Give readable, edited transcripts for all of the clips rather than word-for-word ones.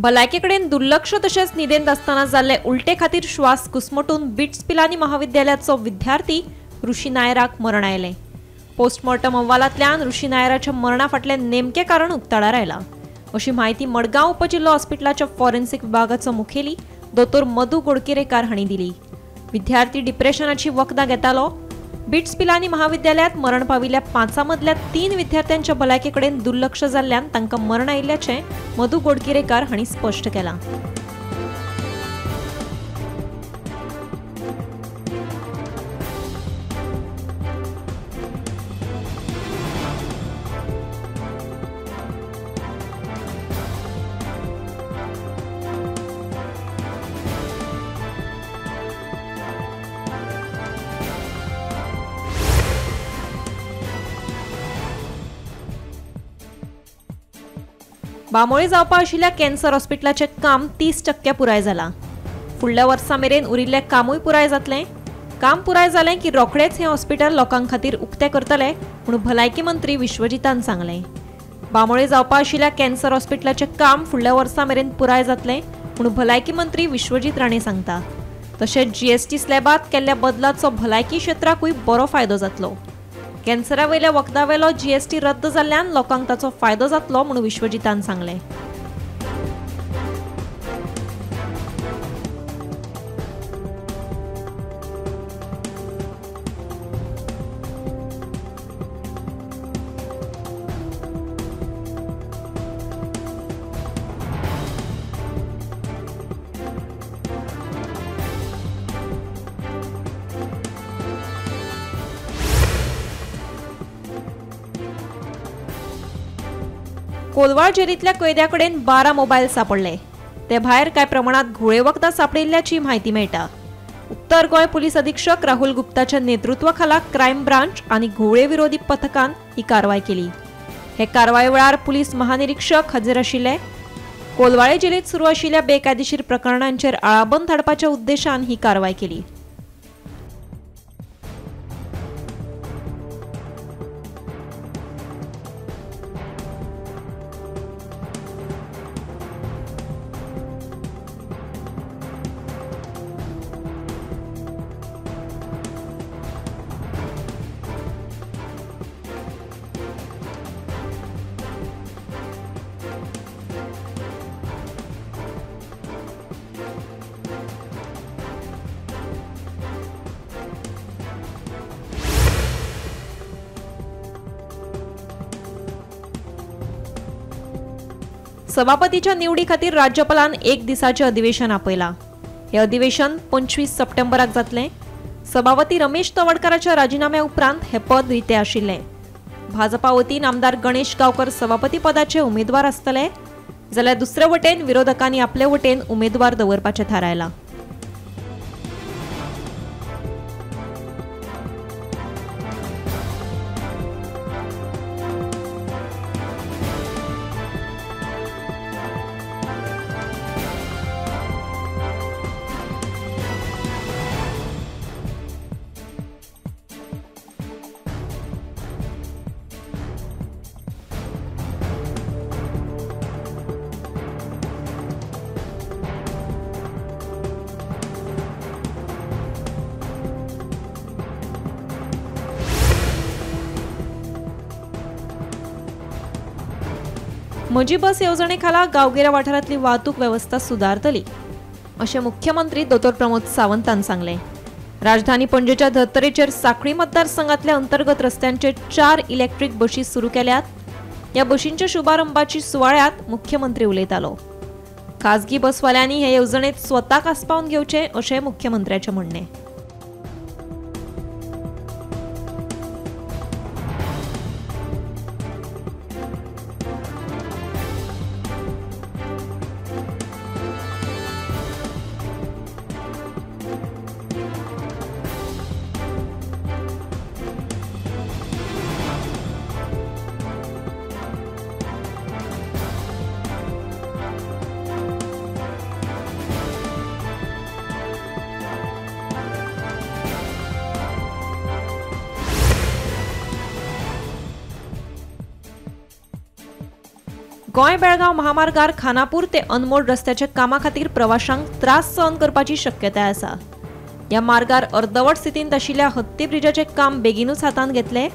भलायकेकडेन दुर्लक्ष तशेंच न्हिदेंत आसतना जाल्ले उलटे खातीर श्वास घुस्मटून बिट्स पिलानी महाविद्यालयाचो विद्यार्थी ऋषी नायराक मरण आयलें. पोस्टमॉर्टम अहवालांतल्यान ऋषी नायराच्या मरणा फाटलें नेमकें कारण उक्ताडार आयलां अशी म्हायती मडगांव उपजिल्लो हॉस्पिटलाच्या फॉरेन्सिक विभागाचो मुखेली दोतोर मधू गोडकेरेकार हांणी दिली. विद्यार्थी डिप्रेशनाची वखदां घेतालो. बिट्स पिलानी महाविद्यालयात मरण पाविल्ल्या 5 मदल्या 3 विद्यार्थ्यांच्या भलायकेकडेन दुर्लक्ष जाल्ल्यान तांकां मरण आयिल्ल्याचें मधू गोडकिरेकार हांणी स्पश्ट केलां. बांबोळे जावपा आशिल्ल्या कॅन्सर हॉस्पिटलाचें काम 30% पुराय जालां. फुडल्या वर्सा मेरेन उरिल्लें कामूय पुराय जातलें. काम पुराय जालें की रोखडेंच हें हॉस्पिटल लोकां खातीर उक्तें करतले म्हूण भलायकी मंत्री विश्वजितान सांगलें. बांबोळे जावपा आशिल्ल्या कॅन्सर हॉस्पिटलाचें काम फुडल्या वर्सा मेरेन पुराय जातलें म्हूण भलायकी मंत्री विश्वजीत राणे सांगता. तशेंच जीएसटी स्लॅबांत केल्ल्या बदलाचो भलायकी क्षेत्राकूय बरो फायदो जातलो. कॅन्सरा वयल्या वखदावेलो जीएसटी रद्द जाल्ल्यान लोकांक ताचो फायदो जातलो म्हूण विश्वजितान सांगलें. कोलवाळ जेरींतल्या कैद्या कडेन 12 मोबायल सापडले. ते भायर कांय प्रमाणात घुंवळे वखदां सापडिल्ल्याची म्हायती मेळटा. उत्तर गोंय पुलीस अधीक्षक राहुल गुप्ताच्या नेतृत्वाखाला क्रायम ब्रांच आनी घुंवळे विरोधी पथकान ही कारवाय केली. हे कारवाये वेळार पुलीस महानिरीक्षक हजर आशिल्ले. कोलवाळे जेलींत सुरू आशिल्ल्या बेकायदेशीर प्रकरणांचेर आळाबंद हाडपाच्या उद्देशान ही कारवाय केली. सभापतीच्या निवडी खातीर राज्यपालान एक दिसाचें अधिवेशन आपयलां. हें अधिवेशन 25 सप्टेंबराक जातलें. सभापती रमेश तवडकाराच्या राजिनाम्या उपरांत हें पद रितें आशिल्लें. भाजपा वतीन आमदार गणेश गांवकर सभापती पदाचे उमेदवार आसतले, जाल्यार दुसरे वटेन विरोधकांनी आपले वटेन उमेदवार दवरपाचें थारायलां. म्हजी बस येवजणे खाला गांवगिऱ्या वाठारांतली वाहतूक वेवस्था सुदारतली अशें मुख्यमंत्री दोतोर प्रमोद सावंतान सांगलें. राजधानी पणजेच्या धर्तरेचेर सांखळी मतदारसंघातल्या अंतर्गत रस्त्यांचेर 4 इलेक्ट्रीक बशी सुरू केल्यात. ह्या बशींच्या शुभारंभाची सुवाळ्यांत मुख्यमंत्री उलयतालो. खाजगी बसवाल्यांनी हे येवजणेंत स्वताक आस्पावन घेवचें अशें मुख्यमंत्र्याचें म्हणणें. गोंय बेळगांव महामार्गार खानापूर ते अनमोड रस्त्याच्या कामा खातीर प्रवाशांक त्रास सहन करपाची शक्यताय आसा. ह्या मार्गार अर्दवट स्थितींत आशिल्ल्या हत्ती ब्रिजाचें काम बेगीनूच हातांत घेतले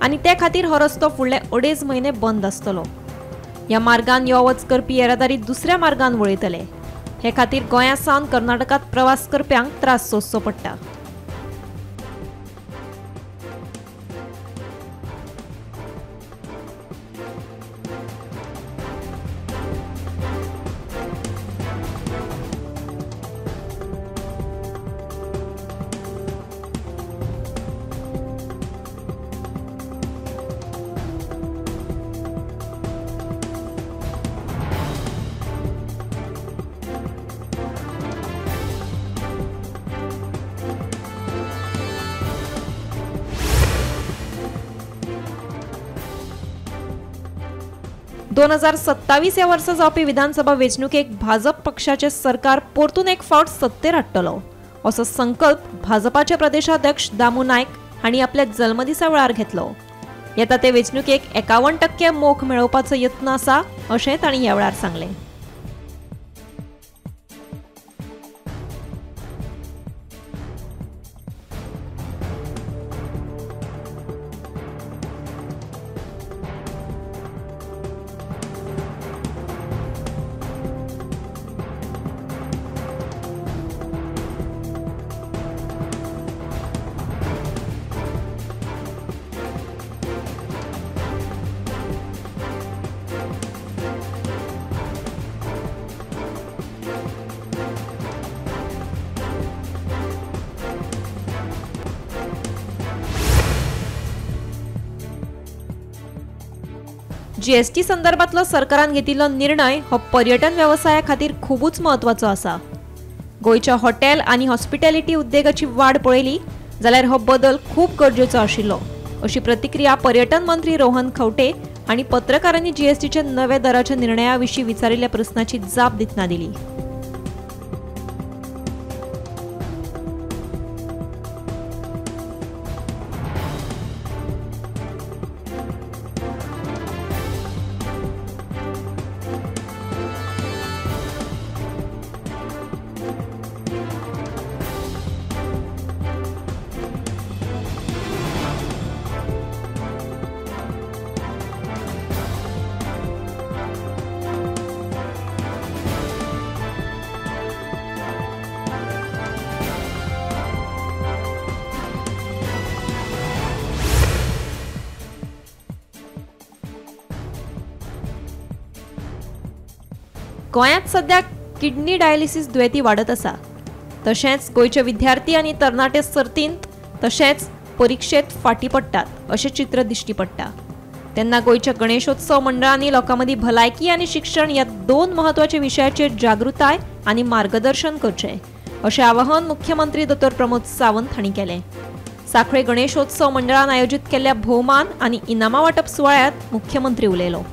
आनी ते खातीर हो रस्तो फुडले 2.5 म्हयने बंद आसतलो. ह्या मार्गान यो वच करपी येरादारी दुसऱ्या मार्गान वळयतले. हे खातीर गोंया सावन कर्नाटकांत प्रवास करप्यांक त्रास सोंसचो पडटा. दोन 2027 ह्या वर्सा जावपी विधानसभा वेंचणुकेक भाजप पक्षाचे सरकार परतून एक फावट सत्तेर हाडटलो असो संकल्प भाजपाचे प्रदेशाध्यक्ष दामू नायक हांणी आपल्या जल्मदिसा वेळार घेतलो. येता ते वेंचणुकेक 51% मोख मेळोवपाचो यत्न आसा अशें तांणी ह्या वेळार सांगलें. जीएसटी संदर्भातलो सरकारान घेतिल्लो निर्णय हो पर्यटन वेवसाया खातीर खुबूच म्हत्वाचो आसा. गोंयच्या हॉटेल आनी हॉस्पिटॅलिटी उद्देगाची वाड पळयली जाल्यार हो बदल खूब गरजेचो आशिल्लो अशी प्रतिक्रिया पर्यटन मंत्री रोहन खंवटे आनी पत्रकारांनी जीएसटीच्या नव्या दराच्या निर्णया विशीं विचारिल्ल्या प्रस्नाची जाप दितना दिली. गोंयांत सध्या किडनी डायलिसिस दुयेंती वाडत आसा. तशेंच गोंयचे विद्यार्थी आनी तरणाटे सर्तींत तशेंच परिक्षेत फाटीं पडटात अशें चित्र दिश्टी पडटा. तेन्ना गोंयच्या गणेशोत्सव मंडळांनी लोकां मदीं भलायकी आनी शिक्षण ह्या दोन म्हत्वाच्या विशयाचेर जागृताय आनी मार्गदर्शन करचें अशें आवाहन मुख्यमंत्री दोतोर प्रमोद सावंत हांणी केलें. सांखळे गणेशोत्सव मंडळान आयोजीत केल्ल्या भोवमान आनी इनामां वांटप सुवाळ्यांत मुख्यमंत्री उलयलो.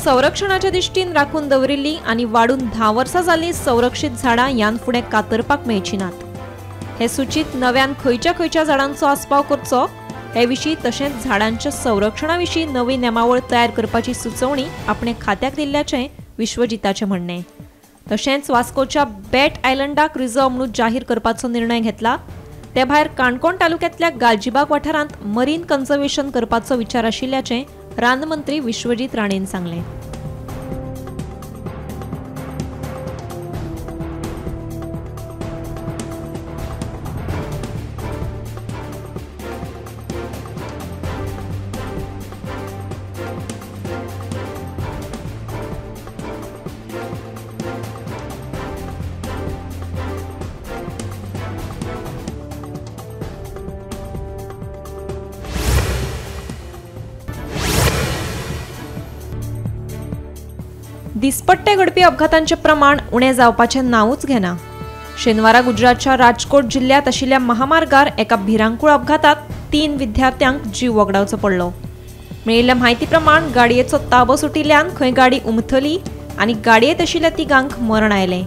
संरक्षणाच्या दृष्टीन राखून दवरिल्ली आनी वाडून 10 वर्सां जाल्ली संरक्षीत झाडां ह्यान फुडें कातरपाक मेळची नात. हे सुचीत नव्यान खंयच्या खंयच्या झाडांचो आस्पाव करचो हे विशीं तशेंच झाडांच्या संरक्षणा विशीं नवी नेमावळ तयार करपाची सुचोवणी आपणे खात्याक दिल्ल्याचें विश्वजिताचें म्हणणें. तशेंच वास्कोच्या बेट आयलंडाक रिझर्व म्हणून जाहीर करपाचो निर्णय घेतला. ते भायर काणकोण तालुक्यांतल्या गालजीबाग वाठारांत मरीन कन्झर्वेशन करपाचो विचार आशिल्ल्याचें रान मंत्री विश्वजीत राणेन सांगलें. दिसपट्टे घडपी अपघातांचें प्रमाण उणें जावपाचें नांवूच घेना. शेनवारा गुजरातच्या राजकोट जिल्ल्यांत आशिल्ल्या महामार्गार एका भिरांकूळ अपघातात 3 विद्यार्थ्यांक जीव वगडावचो पडलो. मेळिल्ल्या म्हायती प्रमाण गाडयेचो ताबो सुटिल्ल्यान खंय गाडी उमथली आनी गाडयेंत आशिल्ल्या तिगांक मरण आयलें,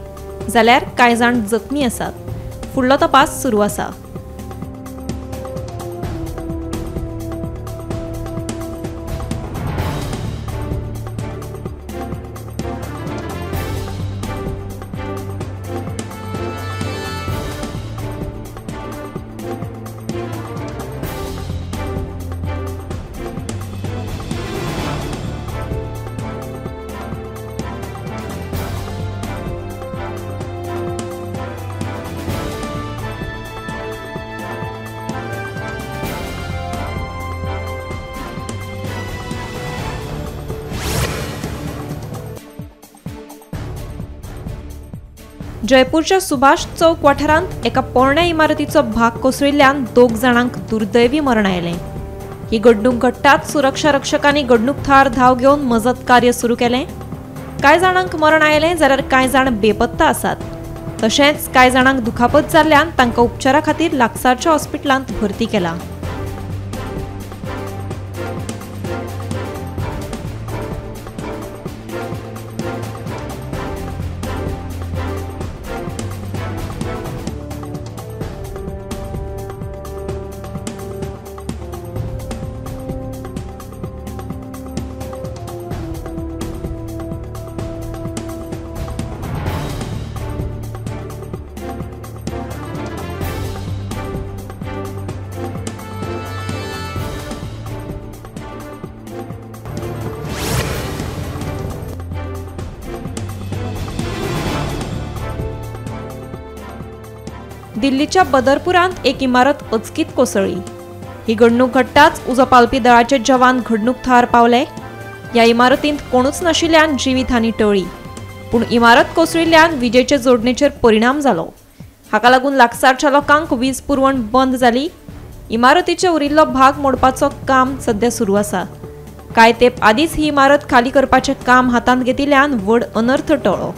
जाल्यार कांय जाण जखमी आसात. फुडलो तपास सुरू आसा. जयपूरच्या सुभाष चौक वाठारांत एका पोरण्या इमारतीचो भाग कोसळिल्ल्यान 2 जाणांक दुर्दैवी मरण आयलें. ही घडणूक घडटाच सुरक्षा रक्षकांनी घडणूक थळार धांव घेवन मजत कार्य सुरू केलें. कांय जाणांक मरण आयलें जाल्यार कांय जाण बेपत्ता आसात. तशेंच कांय जाणांक दुखापत जाल्ल्यान तांकां उपचारा खातीर लागसारच्या हॉस्पिटलांत भरती केला. दिल्लीच्या बदरपुरांत एक इमारत अचकीत कोसळ्ळी. ही घडणूक घडटाच उजो पालपी दळाचे जवान घडणूक थळार पावले. ह्या इमारतींत कोणूच नाशिल्ल्यान जिवीत हानी टळ्ळी, पूण इमारत कोसळिल्ल्यान विजेचे जोडणेचेर परिणाम जालो. हाका लागून लागसारच्या लोकांक वीज पुरवण बंद जाली. इमारतीचे उरिल्लो भाग मोडपाचो काम सध्या सुरू आसा. कांय तेंप आदींच ही इमारत खाली करपाचें काम हातांत घेतिल्ल्यान व्हड अनर्थ टळ्ळो.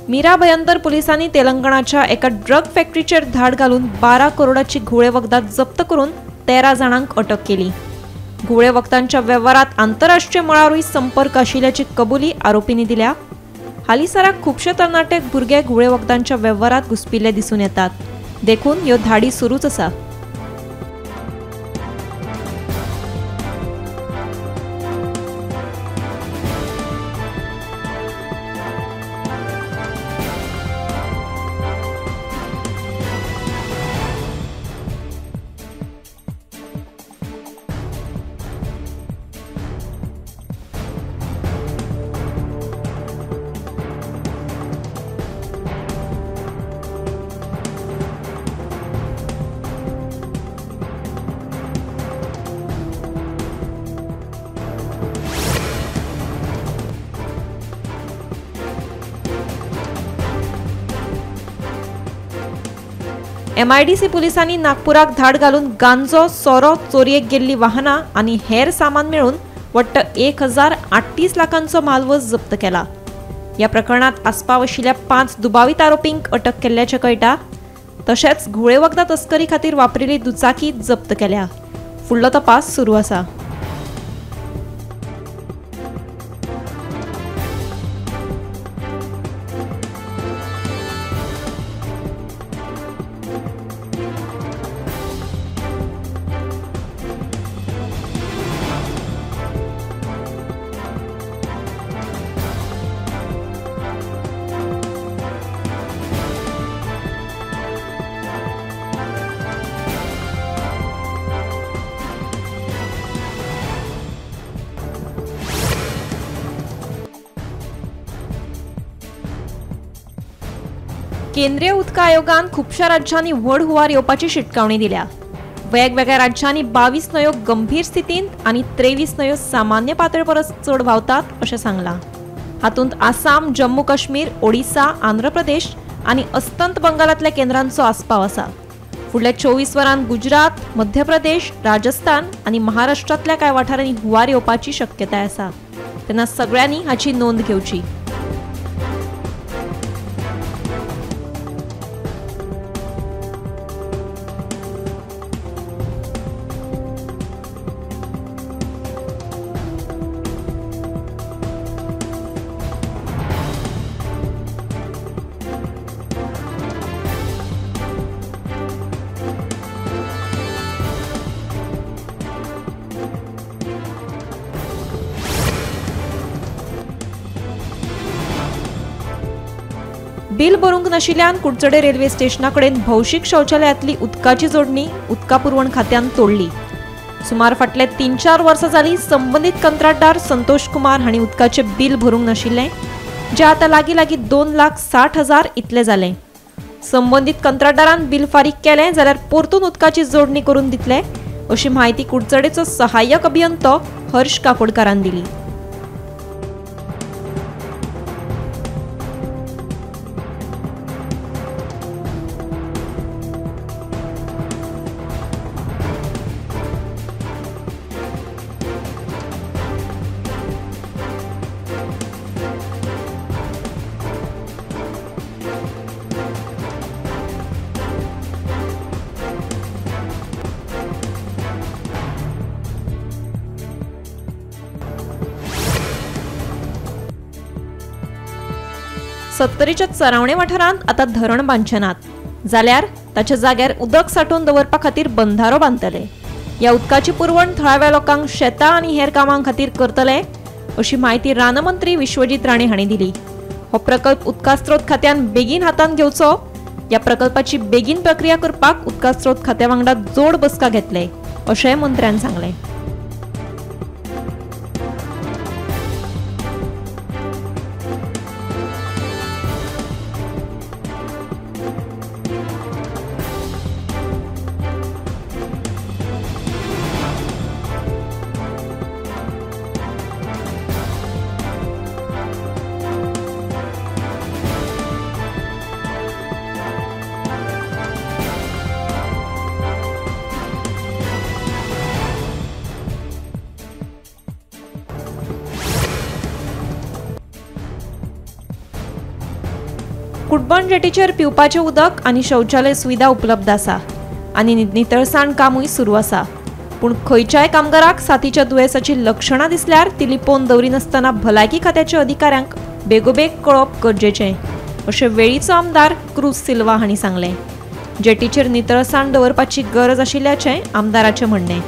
मीरा भयंदर पोलिसांनी तेलंगणाच्या एका ड्रग फॅक्टरीचेर धाड घालून 12 करोडाची घुवळे वखदां जप्त करून 13 जाणांक अटक केली. घुवळे वखदांच्या वेव्हारात आंतरराष्ट्रीय मळारूय संपर्क आशिल्ल्याची कबुली आरोपींनी दिल्या. हालींसराक खुबशे तरणाटे भुरगे घुवळे वखदांच्या वेव्हारात घुसपिल्ले दिसून येतात, देखून ह्यो धाडी सुरूच आसा. एमआयडीसी पुलिसांनी नागपुराक धाड घालून गांजो, सोरो, चोरयेक गेल्ली वाहनां आनी हेर सामान मेळून वट्ट 1038 लाखांचो मालवज जप्त केला. ह्या प्रकरणात आस्पाव आशिल्ल्या 5 दुबावीत आरोपींक अटक केल्ल्याचें कळटा. तशेंच घुवळे वखदां तस्करी खातीर वापरिल्ली दुचाकी जप्त केल्या. फुडलो तपास सुरू आसा. केंद्रीय उदका आयोगान खुबश्या राज्यांनी व्हड हुंवार येवपाची शिटकावणी दिल्या. वेगवेगळ्या राज्यांनी 22 न्हंयो गंभीर स्थितींत आनी 23 न्हंयो सामान्य पातळे परस चड व्हांवतात अशें सांगलां. हातूंत आसाम, जम्मू काश्मीर, ओडिसा, आंध्र प्रदेश आनी अस्तंत बंगालांतल्या केंद्रांचो आस्पाव आसा. फुडल्या 24 वरांत गुजरात, मध्य प्रदेश, राजस्थान आनी महाराष्ट्रांतल्या कांय वाठारांनी हुंवार येवपाची शक्यताय आसा. तेन्ना सगळ्यांनी हाची नोंद घेवची. बिल भरूंक नाशिल्ल्यान कुडचडे रेल्वे स्टेशना कडेन भौशीक शौचालयांतली उदकाची जोडणी उदका पुरवण खात्यान तोडली. सुमार फाटले 3-4 वर्सां जालीं संबंदीत कंत्राटदार संतोष कुमार हांणी उदकाचें बिल भरूंक नाशिल्लें, जें आतां लागीं लागीं 2,60,000 इतलें जालें. संबंदीत कंत्राटदारान बिल फारीक केलें जाल्यार परतून उदकाची जोडणी करून दितले अशी म्हायती कुडचडेचो सहाय्यक अभियंतो हर्ष काकोडकारान दिली. सत्तरीच्या चरावणे वाठारांत आतां धरण बांदचे नात, जाल्यार ताच्या जाग्यार उदक सांठोवन दवरपा खातीर बंधारो बांदतले. ह्या उदकाची पुरवण थळाव्या लोकांक शेतां आनी हेर कामां खातीर करतले अशी म्हायती रानमंत्री विश्वजीत राणे हांणी दिली. हो प्रकल्प उदका स्रोत खात्यान बेगीन हातांत घेवचो. ह्या प्रकल्पाची बेगीन प्रक्रिया करपाक उदका स्रोत खात्या वांगडा जोड बसका घेतले अशेंय मंत्र्यान सांगलें. कुटबण जेटीचेर पिवपाचें उदक आनी शौचालय सुविधा उपलब्ध आसा आनी नितळसाण कामूय सुरू आसा. पूण खंयच्याय कामगाराक साथीच्या दुयेंसाची लक्षणां दिसल्यार ती लिपोवन दवरिनासतना भलायकी खात्याच्या अधिकाऱ्यांक बेगोबेग कळोवप गरजेचें अशें वेळीचो आमदार क्रूज सिल्वा हांणी सांगलें. जेटीचेर नितळसाण दवरपाची गरज आशिल्ल्याचें आमदाराचें म्हणणें.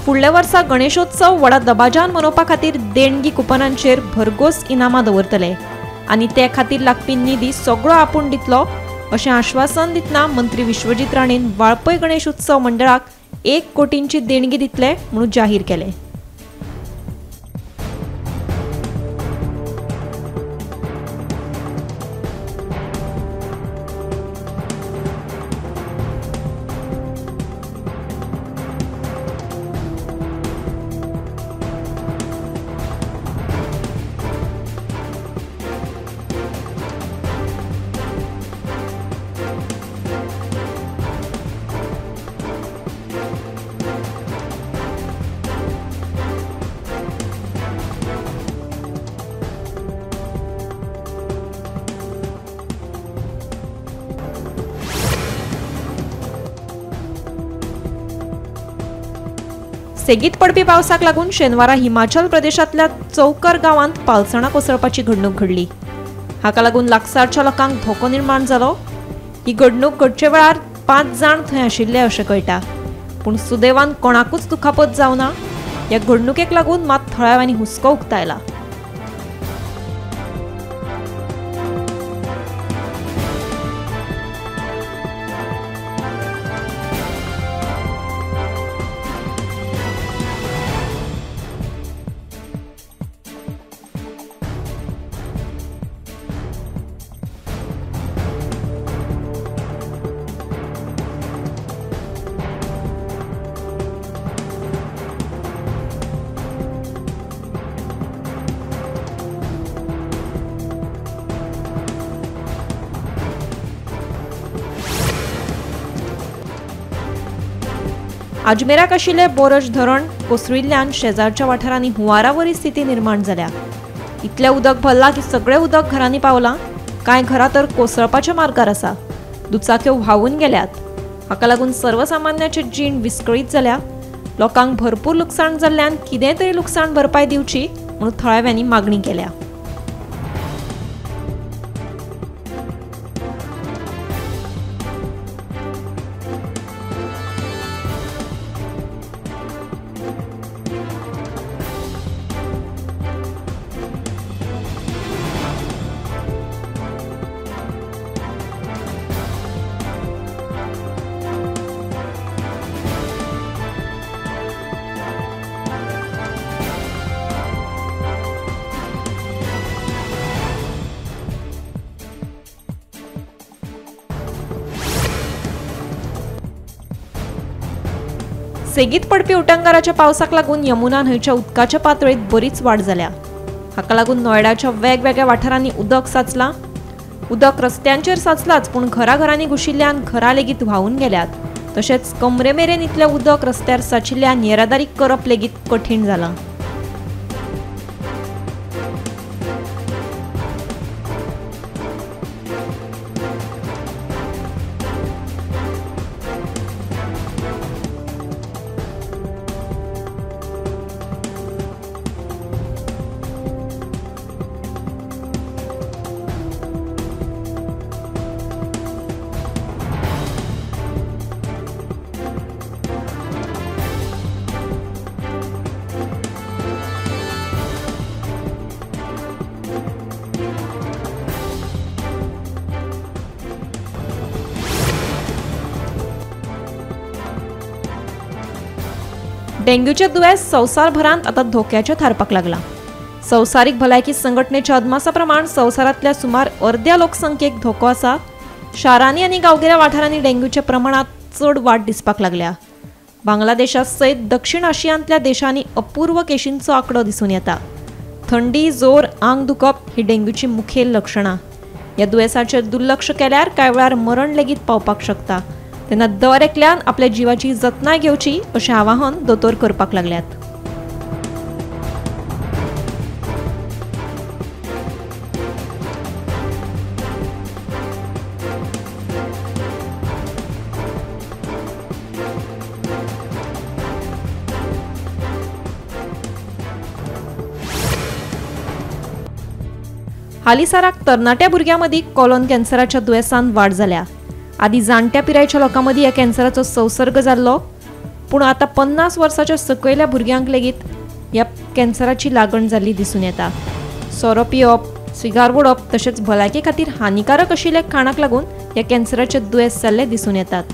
फुडल्या वर्सा गणेशोत्सव व्हडा दबाज्यान मनोवपा खातीर देणगी कुपनांचेर भरघोस इनामां दवरतले आनी ते खातीर लागपी निधी सगळो आपूण दितलो अशें आश्वासन दितना मंत्री विश्वजीत राणेन वाळपय गणेश उत्सव मंडळाक 1 कोटींची देणगी दितले म्हणून जाहीर केलें. सेगीत पडपी पावसाक लागून शेनवारा हिमाचल प्रदेशांतल्या चौकर गांवांत पालसणां कोसळपाची घडणूक घडली. हाका लागून लागसारच्या लोकांक धोको निर्माण जालो. ही घडणूक घडचे वेळार 5 जाण थंय आशिल्ले अशें कळटा, पूण सुदैवान कोणाकूच दुखापत जावना. ह्या घडणुकेक लागून मात थळाव्यांनी हुस्को उक्तायला. अजमेराक आशिल्लें बोरज धरण कोसळिल्ल्यान शेजारच्या वाठारांनी हुंवारावरी स्थिती निर्माण जाल्या. इतलें उदक भरलां की सगळें उदक घरांनी पावलां. कांय घरां तर कोसळपाच्या मार्गार आसा. दुचाक्यो व्हांवून गेल्यात. हाका लागून सर्वसामान्याची जीण विस्कळीत जाल्या. लोकांक भरपूर लुकसाण जाल्ल्यान कितें तरी लुकसाण भरपाय दिवची म्हणून थळाव्यांनी मागणी केल्या. सेगीत पडपी उटंगाराच्या पावसाक लागून यमुना न्हंयच्या उदकाच्या पातळेत बरीच वाड जाल्या. हाका लागून नोयडाच्या वेगवेगळ्या वाठारांनी उदक साचलां. उदक रस्त्यांचेर साचलाच, पूण घराघरांनी घुशिल्ल्यान घरां लेगीत व्हांवून गेल्यात. तशेंच कमरे मेरेन इतलें उदक रस्त्यार साचिल्ल्यान येरादारी करप लेगीत कठीण जालां. डेंग्यूचे दुयेंस संवसारभरांत आतां धोक्याचें थारपाक लागलां. संवसारीक भलायकी संघटनेच्या अदमासा प्रमाण संवसारांतल्या सुमार अर्द्या लोकसंख्येक धोको आसा. शारांनी आनी गांवगिऱ्या वाठारांनी डेंग्यूच्या प्रमाणांत चड वाड दिसपाक लागल्या. बांगलादेशा सयत दक्षिण आशियांतल्या देशांनी अपूर्व केशींचो आंकडो दिसून येता. थंडी, जोर, आंग दुखप ही डेंग्यूची मुखेल लक्षणां. ह्या दुयेंसाचेर दुर्लक्ष केल्यार कांय वेळार मरण लेगीत पावपाक शकता. तेन्ना दर एकल्यान आपल्या जिवाची जतनाय घेवची अशें आवाहन दोतोर करपाक लागल्यात. हालींसराक तरणाट्या भुरग्यां मदीं कोलोन कॅन्सराच्या दुयेंसान वाड जाल्या. आदी जाणट्या पिरायेच्या लोकां मदीं ह्या कॅन्सराचो संसर्ग जाल्लो, पूण आतां 50 वर्साच्या सकयल्या भुरग्यांक लेगीत ह्या कॅन्सराची लागण जाल्ली दिसून येता. सोरो पिवप, सिगार ओडप तशेंच भलायके खातीर हानिकारक आशिल्ल्या खाणाक लागून ह्या कॅन्सराचे दुयेंस जाल्ले दिसून येतात.